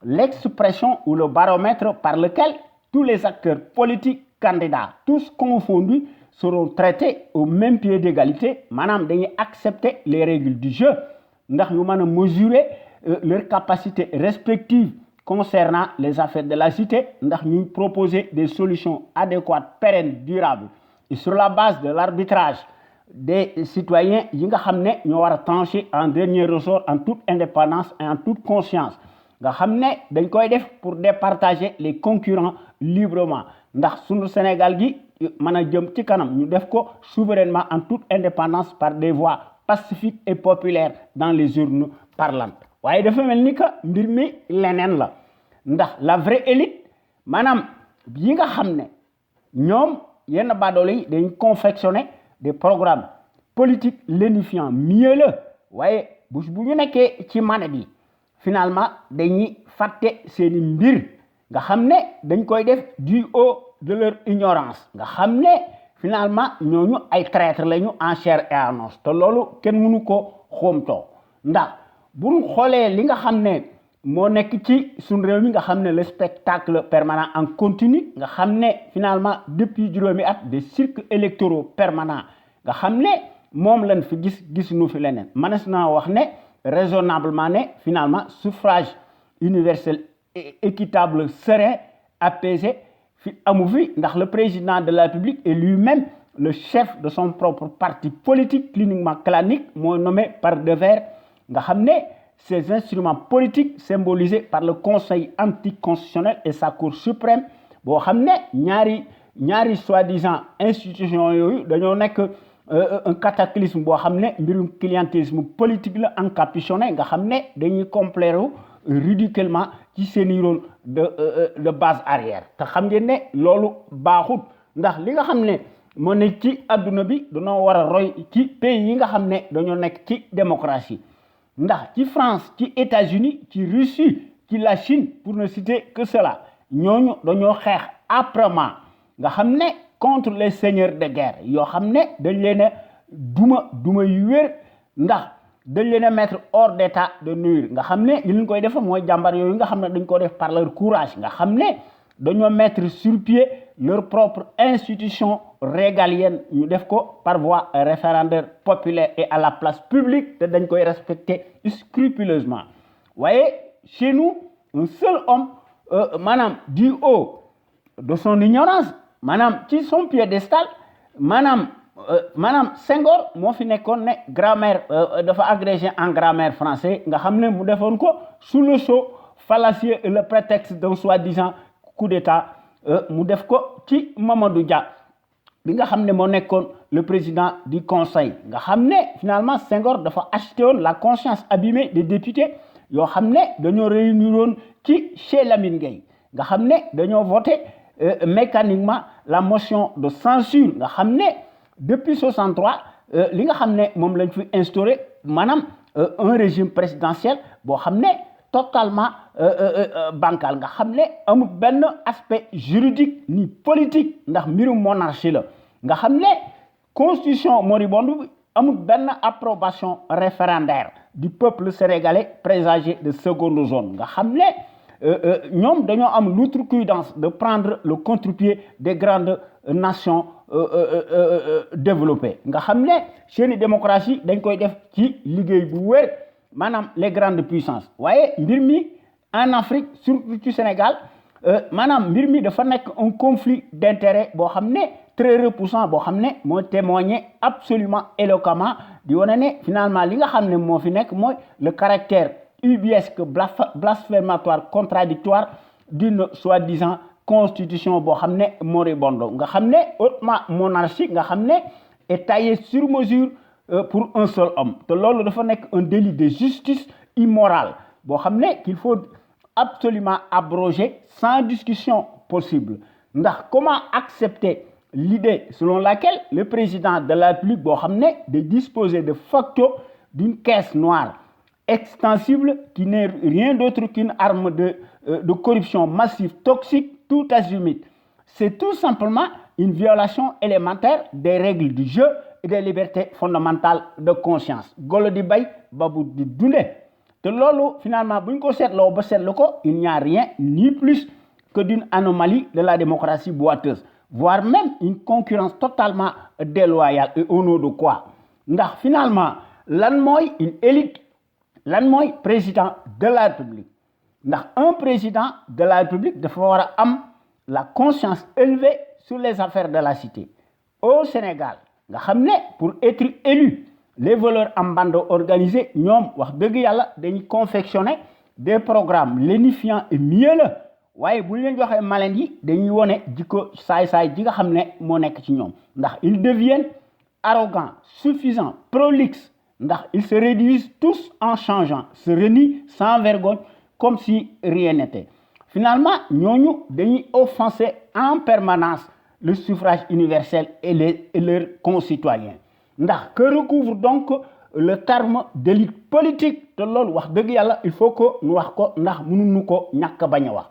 [SPEAKER 1] l'expression ou le baromètre par lequel tous les acteurs politiques candidats tous confondus seront traités au même pied d'égalité maanaam dañuy accepter les règles du jeu ndax ñu mën a mesurer leurs capacités respectives concernant les affaires de la cité ndax ñuy proposer des solutions adéquates pérennes durables et sur la base de l'arbitrage des citoyens yi nga xam ne ñoo war a trancher en dernier ressort en toute indépendance et en toute conscience nga xam ne dañ koy def pour départager les concurrents librement ndax sunu Sénégal gi mën a jëm ci kanam ñu def ko souverainement en toute indépendance par des voies pacifiques et populaires dans les urnes parlantes waaye dafa mel ni que mbir mi leneen la ndax la vraie élite maanaam yi nga xam ne ñoom yenn baadoolo yi dañ confectionner des programmes politiques lénifiants mielleux waaye bu ñu nekkee ci manette yi finalement dañuy fàtte seeni mbir nga xam ne dañ koy def du haut de leur ignorance nga xam ne finalement ñooñu ay traîtres lañu en chair et en os te loolu kenn mënu ko xoomtoo ndax bu ñu xoolee li nga xam ne moo nekk ci suñu réew mi nga xam ne le spectacle permanent en continu nga xam ne finalement depuis juróomi at des cirques électoraux permanents nga xam ne moom lañ fi gis nu fi leneen manes naa wax ne raisonnablement ne finalement suffrage universel équitable serein apaisé fi amu fi ndax le président de la République est lui-même le chef de son propre parti politique cliniquement clanique moo nommé par devers nga xam ne ces instruments politiques symbolisés par le Conseil anticonstitutionnel et sa Cour suprême boo xam ne ñaari soi-disant institutions yooyu dañoo nekk un cataclysme boo xam ne mbirum clientélisme politique la encapuchonné nga xam ne dañuy compléter ridiculement ci seeni rôle de base arrière te xam ngeen ne loolu baaxut ndax li nga xam ne moo nekk ci adduna bi dañoo war a roy ci pays yi nga xam ne dañoo nekk ci démocratie ndax ci France ci États-Unis ci Russie ci la Chine pour ne citer que cela ñooñu dañoo xeex âprement nga xam ne contre les seigneurs de guerre yoo xam ne dañ leen a duma yu wér ndax dañ leen a mettre hors d'état de nuire nga xam ne li ñu koy def mooy jàmbar yooyu nga xam ne dañ ko def par leur courage nga xam ne dañoo mettre sur pied leur propre institution régalienne ñu def ko par voie référendaire populaire et à la place publique te dañ koy respecter scrupuleusement waaye chez nous un seul homme maanaam du haut de son ignorance maanaam ci son piédestal maanaam Senghor moo fi nekkoon ne grammaire dafa agrégé en grammaire français nga xam ne mu defoon ko sous le sceau fallacieux et le prétexte d'un soi-disant coup d'état mu def ko ci Mamadou Dia bi nga xam ne moo nekkoon le président du conseil nga xam ne finalement Senghor dafa acheté woon la conscience abîmée des députés yoo xam ne dañoo réunir woon ci chez Lamine Gueye nga xam ne dañoo voté mécaniquement la motion de censure nga xam ne depuis 63 li nga xam ne moom lañ fi instauré maanaam un régime présidentiel boo xam ne totalement bancal nga xam ne amul benn aspect juridique ni politique ndax mbirum monarchie la nga xam ne constitution moribonde bi amul benn approbation référendaire du peuple sénégalais présagé de seconde zone nga xam ne ñoom dañoo am l'outrecuidance de prendre le contre-pied des grandes nations développées nga xam ne seeni démocratie dañ koy def ci liggéey bu wér maanaam les grandes puissances waaye mbir mi en Afrique surtout ci Sénégal maanaam mbir mi dafa nekk un conflit d'intérêt boo xam ne très repoussant boo xam ne moo témoigné absolument éloquemment di wane ne finalement li nga xam ne moo fi nekk mooy le caractère ubuesque blasphématoire contradictoire d'une soi-disant constitution boo xam ne moribonde nga xam ne hautement monarchique nga xam ne est taillé sur mesure pour un seul homme te loolu dafa nekk un délit de justice immorale boo xam ne qu'il faut absolument abroger sans discussion possible ndax comment accepter l'idée selon laquelle le président de la République boo xam ne de disposer de facto d'une caisse noire extensible qui n'est rien d'autre qu'une arme de corruption massive, toxique, tout azimut. C'est tout simplement une violation élémentaire des règles du jeu et des libertés fondamentales de conscience. Golo di bay babu di dunde te loolu finalement bu ñu ko seetloo ba seetlu ko il n'y a rien ni plus que d'une anomalie de la démocratie boiteuse, voire même une concurrence totalement déloyale et au nom de quoi ndax finalement lan mooy une élite lan mooy président de la République ndax un président de la République dafa war a am la conscience élevée sur les affaires de la cité au Sénégal nga xam ne pour être élu les voleurs en bande organisée ñoom wax dëgg yàlla dañuy confectionner des programmes lénifiants et mielleux waaye bu leen joxee malin yi dañuy wone jikko saay-saay ji nga xam ne moo nekk ci ñoom ndax ils deviennent arrogants suffisants prolixes ndax ils se réduisent tous en changeant se renient sans vergogne comme si rien n'était finalement ñooñu dañuy offenser en permanence le suffrage universel et leurs concitoyens ndax que recouvre donc le terme d'élite politique te loolu wax dëgg yàlla il faut que ñu wax ko ndax mënuñu ko ñàkk bañ a wax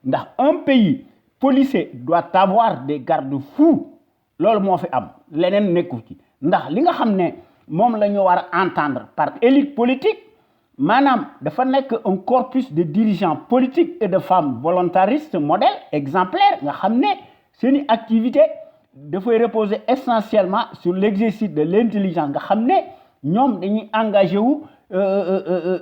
[SPEAKER 1] ndax un pays policé doit avoir des garde-fous loolu moo fi am leneen nekku ci ndax li nga xam ne moom la ñu war a entendre par élite politique maanaam dafa nekk un corpus de dirigeants politiques et de femmes volontaristes modèles exemplaires nga xam ne seeni activité dafay reposer essentiellement sur l'exercice de l'intelligence nga xam ne ñoom dañuy engagé wu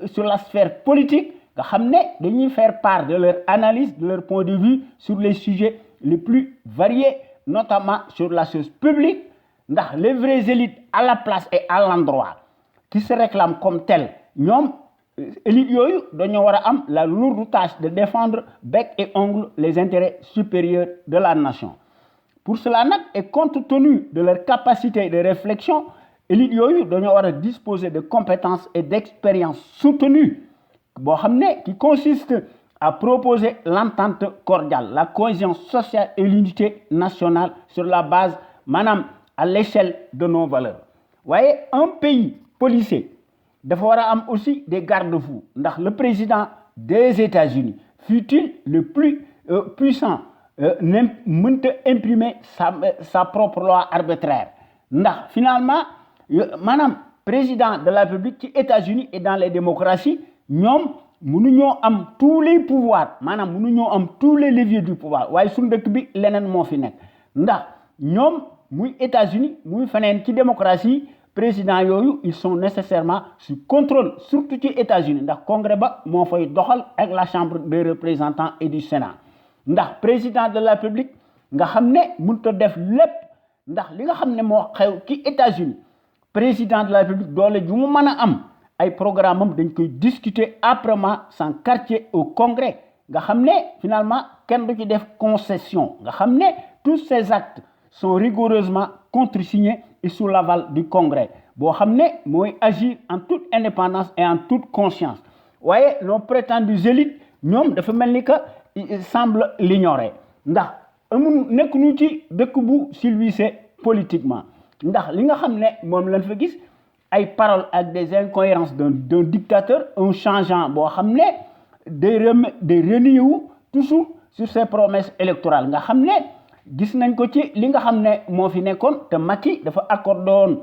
[SPEAKER 1] sur la sphère politique nga xam ne dañuy faire part de leur analyse de leur point de vue sur les sujets les plus variés notamment sur la chose publique ndax les vraies élites à la place et à l'endroit qui se réclament comme telles ñoom élites yooyu dañoo war a am la lourde tâche de défendre bec et ongle les intérêts supérieurs de la nation pour cela nag et compte tenu de leur capacité de réflexion élites yooyu dañoo war a disposer de compétences et d'expériences soutenues boo xam ne qui consiste à proposer l'entente cordiale la cohésion sociale et l'unité nationale sur la base maanaam à l'échelle de nos valeurs waaye un pays policé dafa war a am aussi des garde-fous ndax le président des États-Unis fut-il le plus puissant mënta imprimer sa propre loi arbitraire ndax finalement maanaam président de la République ci États-Unis et dans les démocraties ñoom mënuñoo am tous les pouvoirs maanaam mënuñoo am tous les leviers du pouvoir waaye suñu dëkk bi leneen moo fi nekk ndax ñoom muy États-Unis muy feneen ci démocratie président yooyu ils sont nécessairement sous contrôle surtout ci États-Unis ndax congrès ba moo fay doxal ak la chambre des représentants et du Sénat ndax président de la République nga xam ne mënut a def lépp ndax li nga xam ne moo xew ci États-Unis président de la République doole ju mu mën a am ay programme am dañ koy discuter âprement sans quartier au congrès nga xam ne finalement kenn du ci def concession nga xam ne tous ces actes sont rigoureusement contresignés et sous l'aval du congrès boo xam ne mooy agir en toute indépendance et en toute conscience waaye nos prétendus élites ñoom dafa mel ni que semble l'ignorer ndax amul nekk ñu ci dëkk bu silvissé politiquement ndax li nga xam ne moom lañ fa gis ay paroles ak des incohérences d'un dictateur un changeant boo xam ne day renier wu toujours sur ses promesses électorales nga xam ne gis nañ ko ci li nga xam ne moo fi nekkoon te Macky dafa accordé woon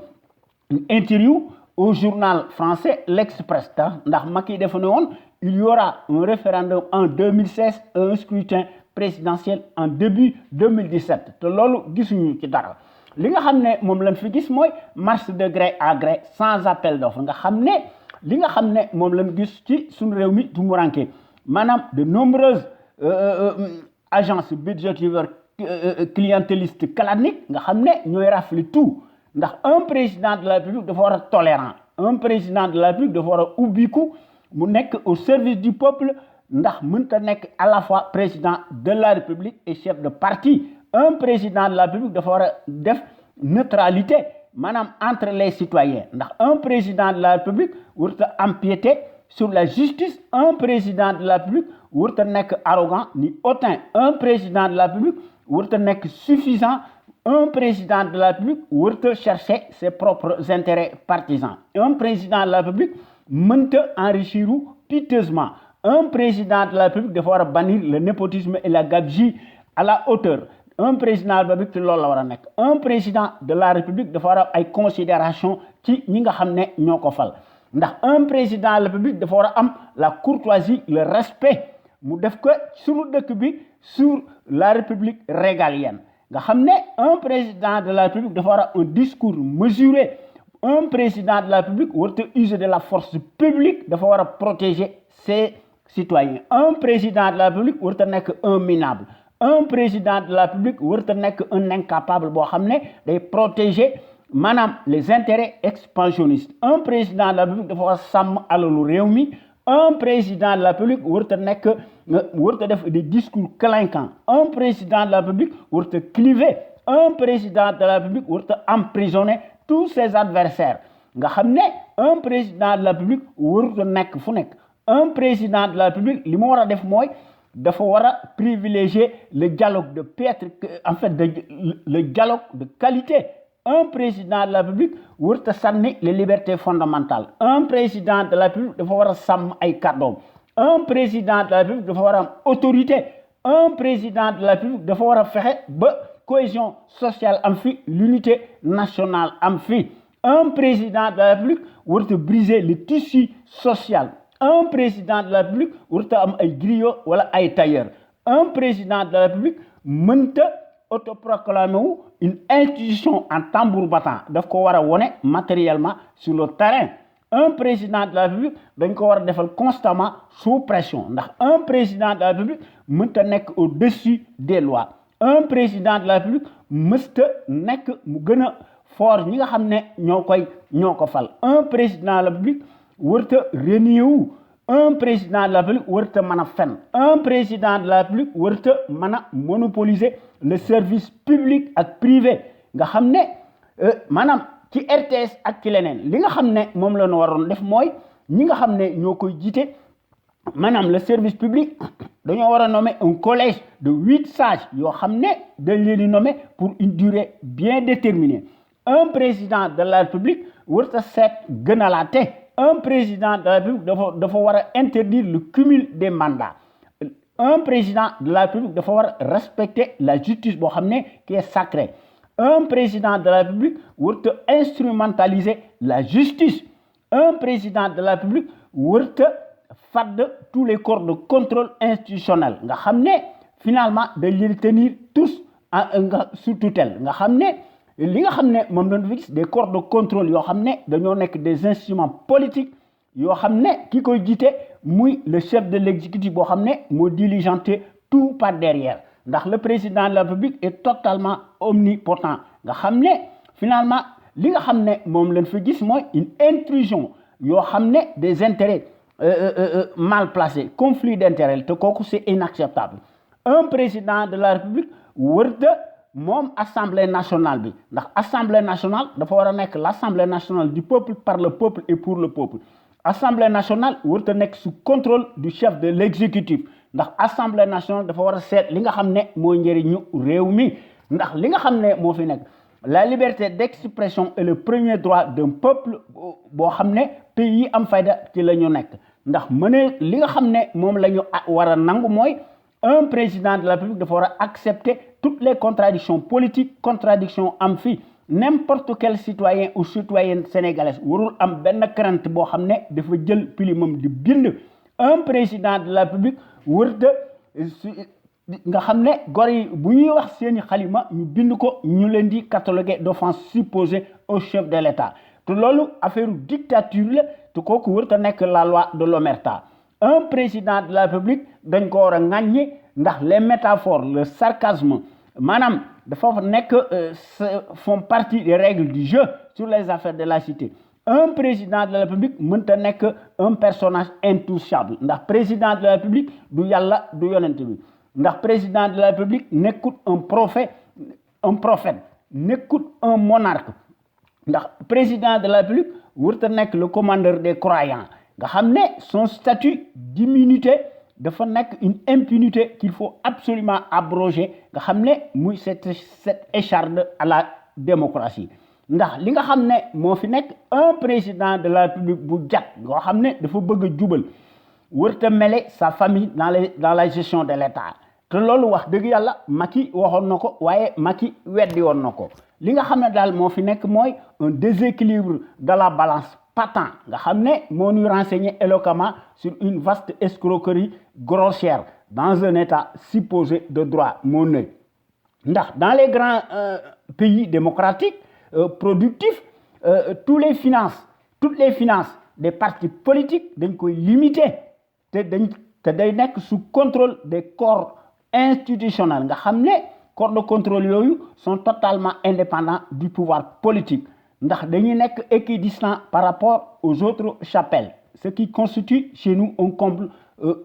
[SPEAKER 1] une interview au journal français L'Express ndax Macky dafa ne woon il y aura un référendum en 2016 et un scrutin présidentiel en début 2017 te loolu gisuñu ci dara li nga xam ne moom lañ fi gis mooy marche de gré à gré sans appel d'offre nga xam ne li nga xam ne moom lañ gis ci suñu réew mi tumuranke maanaam de nombreuses agences budgétivores clientélistes claniques nga xam ne ñooy rafle tout ndax un président de la République dafa war a tolérant un président de la République dafa war a ubbiku mu nekk au service du peuple ndax mënta nekk à la fois président de la République et chef de parti un président de la République dafa war a def neutralité maanaam entre les citoyens ndax un président de la République warut a empiéter sur la justice un président de la République warut a nekk arrogant ni hautain un président de la République warut a nekk suffisant un président de la République warut a chercher ses propres intérêts partisans un président de la République mënta enrichir piteusement un président de la République dafa war a bannir le népotisme et la gabegie à la hauteur un président de la République loolu la war a nekk un président de la République dafa war a ay considération ci ñi nga xam ne ñoo ko fal ndax un président de la République dafa war a am la courtoisie le respect mu def ko sunu dëkk bi sur la République régalienne nga xam ne un président de la République dafa war a un discours mesuré un président de la République warut a user de la force publique dafa war a protéger ses citoyens un président de la République warut a nekk un minable un président de la République warut a nekk un incapable boo xam ne day protéger maanaam les intérêts expansionnistes un président de la République dafa war a sàmm alalu réew mi un président de la République warta def des discours clinquants, un président de la République warta cliver, un président de la République warta emprisonner tous ses adversaires nga xam un président de la République warta nekk fu nekk un président de la République li mu war a def mooy dafa war a privilégier le dialogue de piètre le dialogue de qualité. Un président de la République warta sànni les libertés fondamentales. Un président de la République dafa war a sàmm ay kàddoom. Un président de la République dafa war a am autorité. Un président de la République dafa war a fexe ba cohésion sociale am fi, l'unité nationale am fi. Un président de la République warta briser le tissu social. Un président de la République warta am ay griot wala ay tailleur. Un président de la République mënta autoproclamé une institution en tambour battant daf ko war a wone matériellement sur le terrain. Un président de la République dañ ko war a defal constamment sous pression ndax un président de la République mënta nekk au-dessus des lois. Un président de la République mësta nekk mu gën a fort ñi nga xam ne ñoo ko fal. Un président de la République warta renier wu. Un président de la République warta mën a fen. Un président de la République warta mën a monopoliser le service public ak privé nga xam ne maanaam ci RTS ak ci leneen li nga xam ne moom la ñu waroon def mooy ñi nga xam ne ñoo koy jiite maanaam le service public dañoo war a nommer un collège de 8 sages yoo xam ne dañ leen di nommer pour une durée bien déterminée. Un président de la République warta seet gënalaate. Un président de la République dafa war a interdire le cumul des mandats. Un président de la République dafa war a respecter la justice boo xam ne qui est sacrée. Un président de la République warta instrumentaliser la justice. Un président de la République warta fadd tous les corps de contrôle institutionnel nga xam ne finalement dañ leen tenir tous sous tutelle nga xam ne li nga xam ne moom lañu fi gis des corps de contrôle yoo xam ne dañoo nekk des instruments politiques yoo xam ne ki koy jiite muy le chef de l'exécutif boo xam ne moo diligenté tout par derrière ndax le président de la République est totalement omnipotent nga xam ne finalement li nga xam ne moom lañ fi gis mooy une intrusion yoo xam ne des intérêts mal placés conflit d'intérêts te kooku c'est inacceptable. Un président de la République warta moom assemblée nationale bi ndax assemblée nationale dafa war a nekk l'assemblée nationale du peuple par le peuple et pour le peuple. Assemblée nationale warta nekk sous contrôle du chef de l'exécutif ndax assemblée nationale dafa war a seet li nga xam ne mooy njëriñu réew mi ndax li nga xam ne moo fi nekk la liberté d'expression est le premier droit d'un peuple boo xam ne pays yi am fayda ci la ñu nekk ndax li nga xam ne moom la ñu war a nangu mooy un président de la République dafa war a accepter toutes les contradictions politiques contradictions am fi n'importe quel citoyen ou citoyenne sénégalaise warul am benn crainte boo xam ne dafa jël pilimam di bind. Un président de la République warta nga xam ne gor yi bu ñuy wax seeni xalima ñu bind ko ñu leen di cataloguer d'offense supposée au chef de l'État te loolu affaire dictature la te kooku warta nekk la loi de l'omerta. Un président de la République dañ ko war a ŋàññi ndax les métaphores le sarcasme maanaam dafa nekk font partie des règles du jeu sur les affaires de la cité. Un président de la République mënta nekk un personnage intouchable ndax président de la République du yàlla du yonent bi ndax président de la République nekkut un prophète nekkut un monarque ndax président de la République warta nekk le commandeur des croyants nga xam ne son statut d'immunité dafa nekk une impunité qu'il faut absolument abroger nga xam ne muy cette écharde à la démocratie ndax li nga xam ne moo fi nekk un président de la République bu jag nga xam ne dafa bëgg a jubal warta mêler sa famille dans la gestion de l'État te loolu wax dëgg yàlla Macky waxoon na ko waaye Macky weddi woon na ko li nga xam ne daal moo fi nekk mooy un déséquilibre de la balance patent nga xam ne moo ñu renseigné éloquemment sur une vaste escroquerie grossière dans un État supposé de droit moo nëy ndax dans les grands pays démocratiques productifs toutes les finances des partis politiques dañ koy limiter te day nekk sous contrôle des corps institutionnels nga xam ne corps de contrôle yooyu sont totalement indépendants du pouvoir politique ndax dañuy nekk équidistants par rapport aux autres chapelles ce qui constitue chez nous un comble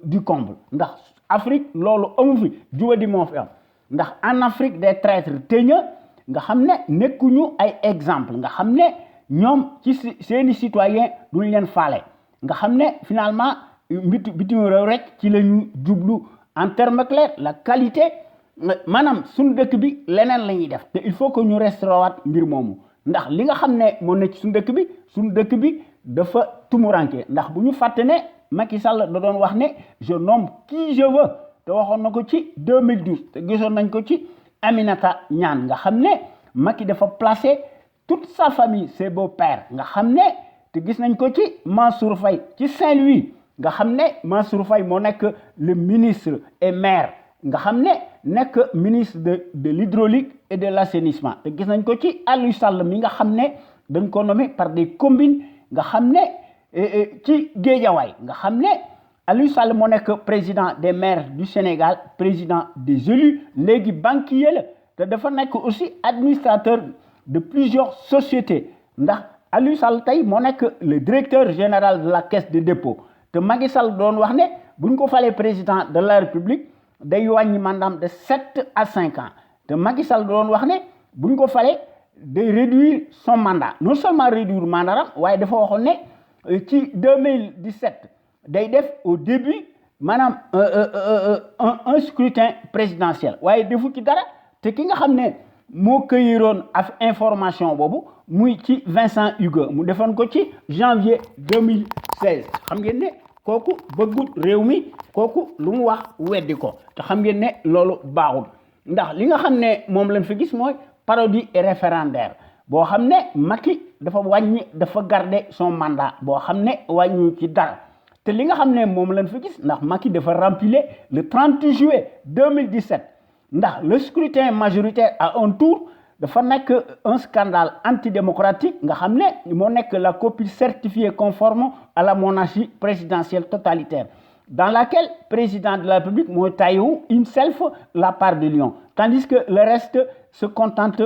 [SPEAKER 1] du comble ndax Afrique loolu amu fi jubadi moo fi am ndax en Afrique des traîtres teigneux nga xam ne nekkuñu ay exemple nga xam ne ñoom ci seeni citoyens duñ leen faale nga xam ne finalement bitim réew rek ci la ñu jublu en termes clairs la qualité maanaam suñu dëkk bi leneen la ñuy def te il faut que ñu restaurer mbir moomu ndax li nga xam ne moo ne ci suñu dëkk bi dafa tumuranke ndax bu ñu fàtte ne Macky Sall da doon wax ne je nomme qui je veux te waxoon na ko ci 2012 te gisoon nañ ko ci Aminata Niane nga xam ne Macky dafa placer toute sa famille ses beaux-pères nga xam ne te gis nañ ko ci Mansour Faye ci Saint-Louis nga xam ne Mansour Faye moo nekk le ministre et maire nga xam ne nekk ministre de l'hydraulique et de l'assainissement te gis nañ ko ci Aliou Sall mi nga xam ne dañ ko nommé par des combines nga xam ne ci Guédiawaye nga xam ne Aliou Sall moo nekk président des maires du Sénégal président des élus léegi banquier la te dafa nekk aussi administrateur de plusieurs sociétés ndax Aliou Sall tey moo nekk le directeur général de la caisse de dépôt te Macky Sall doon wax ne bu ñu ko falee président de la République day wàññi mandaam de 7 à 5 ans te Macky Sall doon wax ne bu ñu ko falee day réduire son mandat non seulement réduire mandatam waaye dafa waxoon ne ci 2017 day def au début maanaam un scrutin présidentiel waaye defu ci dara te ki nga xam ne moo këyiroon af information boobu muy ci Vincent Hugo mu defoon ko ci janvier 2016 xam ngeen ne kooku bëggut réew mi kooku lu mu wax weddi ko te xam ngeen ne loolu baaxul ndax li nga xam ne moom lañ fi gis mooy parodie et référendaire boo xam ne Macky dafa garder son mandat boo xam ne wàññi ci dara te li nga xam ne moom lañ fi gis ndax Macky dafa remplir le 30 juillet 2017 ndax le scrutin majoritaire à un tour dafa nekk un scandale antidémocratique nga xam ne moo nekk la copie certifiée conforme à la monarchie présidentielle totalitaire dans laquelle président de la République mooy tayu himself la part de lion tandis que le reste se contente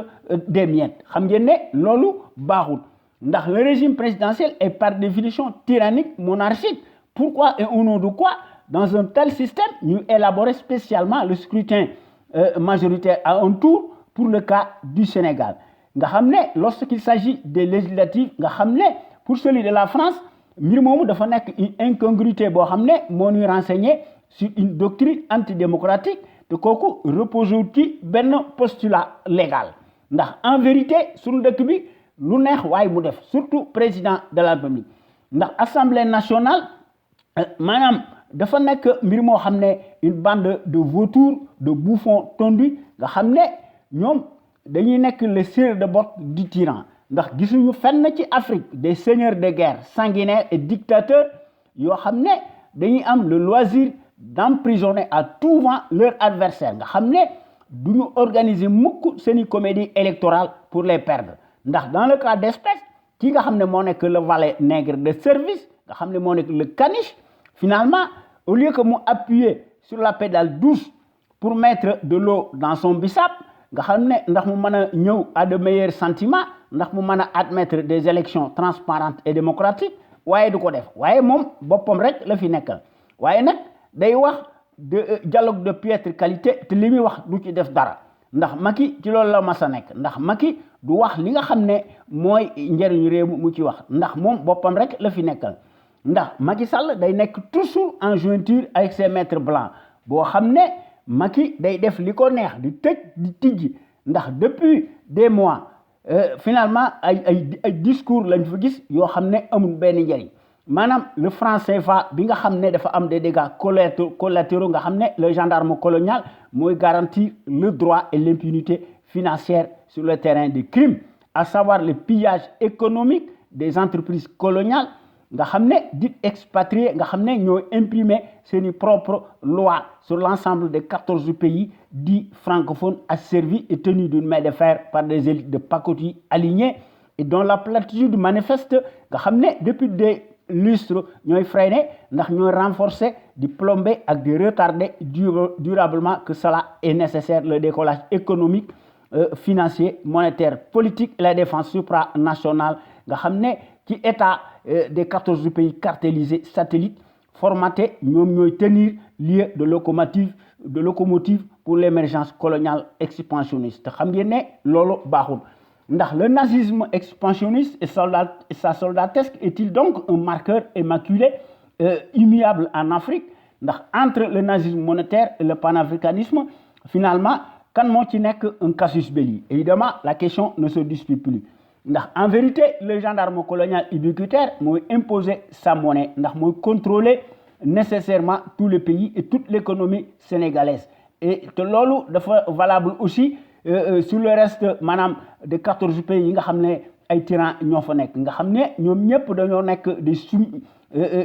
[SPEAKER 1] des miettes xam ngeen ne loolu baaxul ndax le régime présidentiel est par définition tyrannique monarchique pourquoi et au nom de quoi dans un tel système ñu élaborer spécialement le scrutin majoritaire à un tour pour le cas du Sénégal nga xam ne lorsqu'il s'agit des législatives nga xam ne pour celui de la France mbir moomu dafa nekk une incongruité boo xam ne moo ñuy renseigner sur une doctrine antidémocratique te kooku repose ci benn postulat légal ndax en vérité suñu dëkk bi lu neex waaye mu def surtout président de la République ndax assemblée nationale maanaam dafa nekk mbir moo xam ne une bande de vautours de bouffons tondus nga xam ne ñoom dañuy nekk le sieur de botte du tyran ndax gisuñu fenn ci Afrique des seigneurs de guerre sanguinaires et dictateurs yoo xam ne dañuy am le loisir d'emprisonner à tout vent leur adversaire nga xam ne duñu organiser mukk seeni comédie électorale pour les perdre ndax dans le cas d'espèce ki nga xam ne moo nekk le valet nègre de service nga xam ne moo nekk le caniche finalement au lieu que mu appuyer sur la pédale douce pour mettre de l'eau dans son bissap nga xam ne ndax mu mën a ñëw à de meilleurs sentiments ndax mu mën a admettre des élections transparentes et démocratiques waaye du ko def waaye moom boppam rek la fi nekkal waaye nag day wax de dialogue de piètre qualité te li muy wax du ci def dara ndax Macky ci loolu la mas a nekk ndax Macky du wax li nga xam ne mooy njëriñu réew mu ci wax ndax moom boppam rek la fi nekkal ndax Macky Sall day nekk toujours en jointure avec ses maîtres blancs boo xam ne Macky day def li ko neex di tëj di tijji ndax depuis des mois finalement ay discours lañ fa gis yoo xam ne amul benn njëriñ maanaam le franc CFA bi nga xam ne dafa am des dégâts collatéraux nga xam ne le gendarme colonial mooy garantir le droit et l'impunité financière sur le terrain des crimes à savoir le pillage économique des entreprises coloniales nga xam ne dit expatriés nga xam ne ñoo imprimer seeni propres lois sur l'ensemble des 14 pays dits francophones asservis et tenus d'une main de fer par des élites de pacotille alignées et dont la platitude manifeste nga xam ne depuis des lustres ñooy freiner ndax ñooy renforcer di plomber ak di retarder durablement que cela est nécessaire le décollage économique financier monétaire politique et la défense supranationale nga xam ne ci état des 14 pays cartélisés satellites formatés ñoom ñooy tenir lieu de locomotive pour l'émergence coloniale expansionniste xam ngeen ne loolu baaxul ndax le nazisme expansionniste et sa soldatesque est-il donc un marqueur immaculé immuable en Afrique ndax entre le nazisme monétaire et le panafricanisme finalement kan moo ci nekk un casus belli évidemment la question ne se dispute plus ndax en vérité le gendarme colonial ubiquitaire mooy imposer sa monnaie ndax mooy contrôler nécessairement tous les pays et toute l'économie sénégalaise et te loolu dafa valable aussi sur le reste maanaam des 14 pays yi nga xam ne ay tyrans ñoo fa nekk nga xam ne ñoom ñëpp dañoo nekk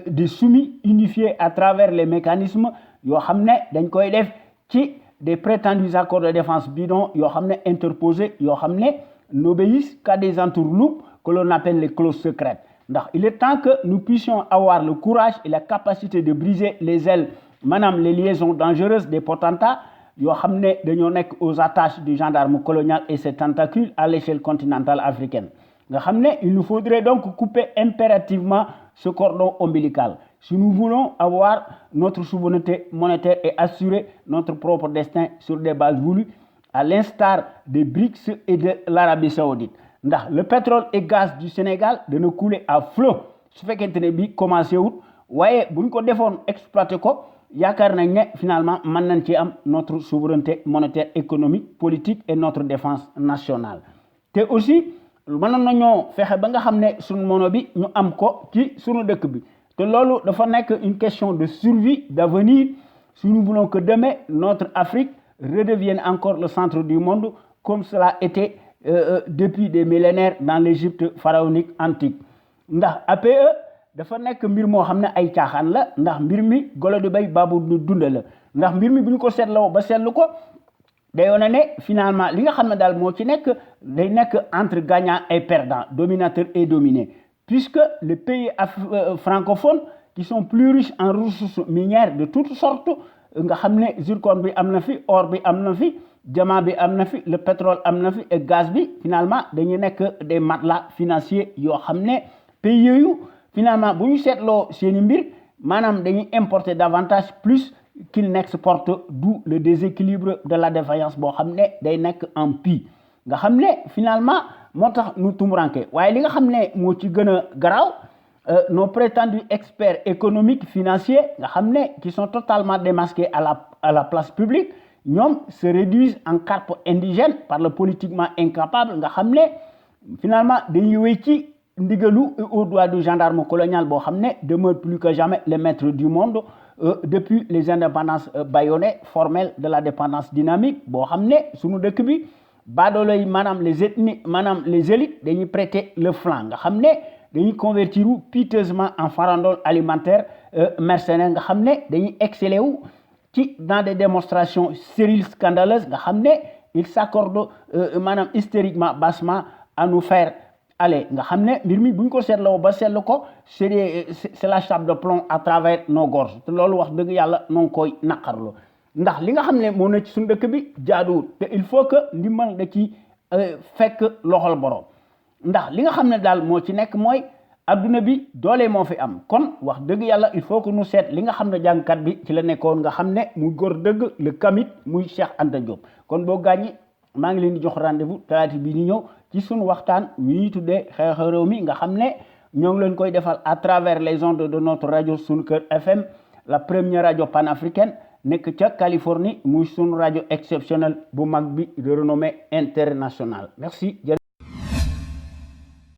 [SPEAKER 1] des soumis unifiés à travers les mécanismes yoo xam ne dañ koy def ci des prétendus accords de défense bidons yoo xam ne interposés yoo xam ne n'obéissent qu'à des entourloupes que l'on appelle les clauses secrètes ndax il est temps que nous puissions avoir le courage et la capacité de briser les ailes maanaam les liaisons dangereuses des potentats yoo xam ne dañoo nekk aux attaches du gendarme colonial et ses tentacules à l'échelle continentale africaine nga xam ne il nous faudrait donc couper impérativement ce cordon ombilical si nous voulons avoir notre souveraineté monétaire et assurer notre propre destin sur des bases voulues à l'instar des BRICS et de l'Arabie Saoudite ndax le pétrole et gaz du Sénégal dana couler à flot su fekkente ne bi commencé wut waaye bu ñu ko defoon exploité ko yaakaar nañ ne finalement mën nañ ci am notre souveraineté monétaire économique politique et notre défense nationale te aussi mënoon nañoo fexe ba nga xam ne suñu mono bi ñu am ko ci suñu dëkk bi te loolu dafa nekk une question de survie d'avenir si nous voulons que demain notre Afrique redevienne encore le centre du monde comme cela était depuis des millénaires dans l'Égypte pharaonique antique ndax APE dafa nekk mbir moo xam ne ay caaxaan la ndax mbir mi golo di bay baabu dund la ndax mbir mi bu ñu ko seetloo ba seetlu ko day wane ne finalement li nga xam ne daal moo ci nekk day nekk entre gagnant et perdant dominateur et dominé puisque les pays francophones qui sont plus riches en ressources minières de toutes sortes nga xam ne zircon bi am na fi or bi am na fi diamant bi am na fi le pétrole am na fi et gaz bi finalement dañuy nekk des matelas financiers yoo xam ne pays yooyu finalement bu ñu seetloo seeni mbir maanaam dañuy importer davantage plus qu'il n'exporte d'où le déséquilibre de la défaillance boo xam ne day nekk en pis nga xam ne finalement moo tax nu tumuranke waaye li nga xam ne moo ci gën a garaaw nos prétendus experts économiques financiers nga xam ne qui sont totalement démasqués à la place publique ñoom se réduisent en carpe indigène par le politiquement incapable nga xam ne finalement dañuy wéy ci ndigalu au doigt du gendarme colonial boo xam ne demeure plus que jamais le maître du monde depuis les indépendances bâillonnées formelles de la dépendance dynamique boo xam ne suñu dëkk bi baadoolo yi maanaam les ethnies maanaam les élites dañuy prêter le flanc nga xam ne dañuy convertir wu piteusement en farandole alimentaire mercenaire nga xam ne dañuy exceller wu ci dans des démonstrations stériles scandaleuses nga xam ne il s'accorde maanaam hystériquement bassement à nous faire aller nga xam ne mbir mi bu ñu ko seetloo ba seetlu ko c'est la chape de plomb à travers nos gorges te loolu wax dëgg yàlla noo ngi koy naqarlu ndax li nga xam ne moo nekk ci suñu dëkk bi jaaduwul te il faut que ndimbal da ci fekk loxol borom ndax li nga xam ne daal moo ci nekk mooy adduna bi doole moo fi am kon wax dëgg yàlla il faut que nu seet li nga xam ne jàngkat bi ci la nekkoon nga xam ne muy góor dëgg le kamit muy Cheikh Anta Diop kon boo gàññi maa ngi leen di jox rendez-vous talaata bii di ñëw ci sunu waxtaan wi ñu tuddee xew-xew réew mi nga xam ne ñoo ngi leen koy defal à travers les ondes de notre rajo Sunu Kër FM la première rajo panafricaine nekk ca Californie muy sunu rajo exceptionnel bu mag bi de renommée internationale merci.